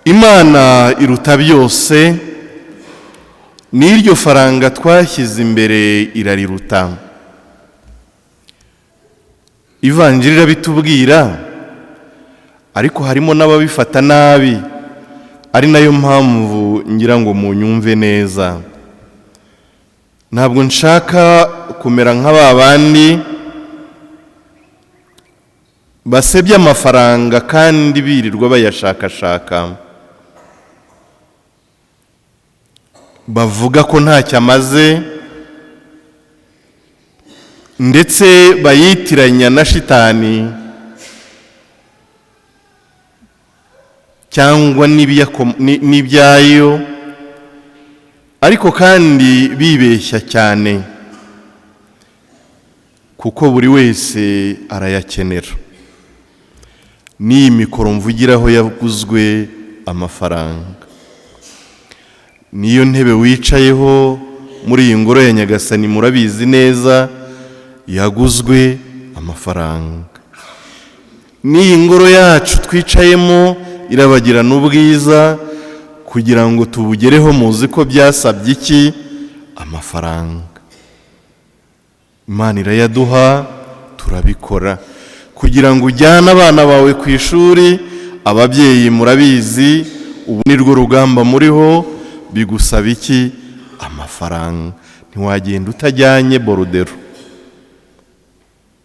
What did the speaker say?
Imana iruta byose, n'iryo faranga twashyize imbere irariruta. Ivanjiri irabitubwira, ariko harimo n'ababifata nabi, ari nayo mpamvu ngira ngo munyumve neza. Ntabwo nshaka kumera nka ba bandi basebya amafaranga kandi birirwa bayashakashaka, bavuga ko ntacyo amaze, ndetse bayitiranya na shitani cyangwa n'ibyayo, ariko kandi bibeshya cyane, kuko buri wese arayakenera. N'iyi mikoro mvugiraho yaguzwe amafaranga, n'iyo ntebe wicayeho muri iyi ngoro ya Nyagasani murabizi neza yaguzwe amafaranga, n'iyi ngoro yacu twicayemo irabagirana ubwiza, kugira ngo tubugereho muzi ko byasabye iki? Amafaranga. Imana irayaduha turabikora. Kugira ngo ujyane abana bawe ku ishuri, ababyeyi murabizi, ubu ni rwo rugamba muriho, bigusaba iki? Amafaranga. Ntiwagenda utajyanye borudero.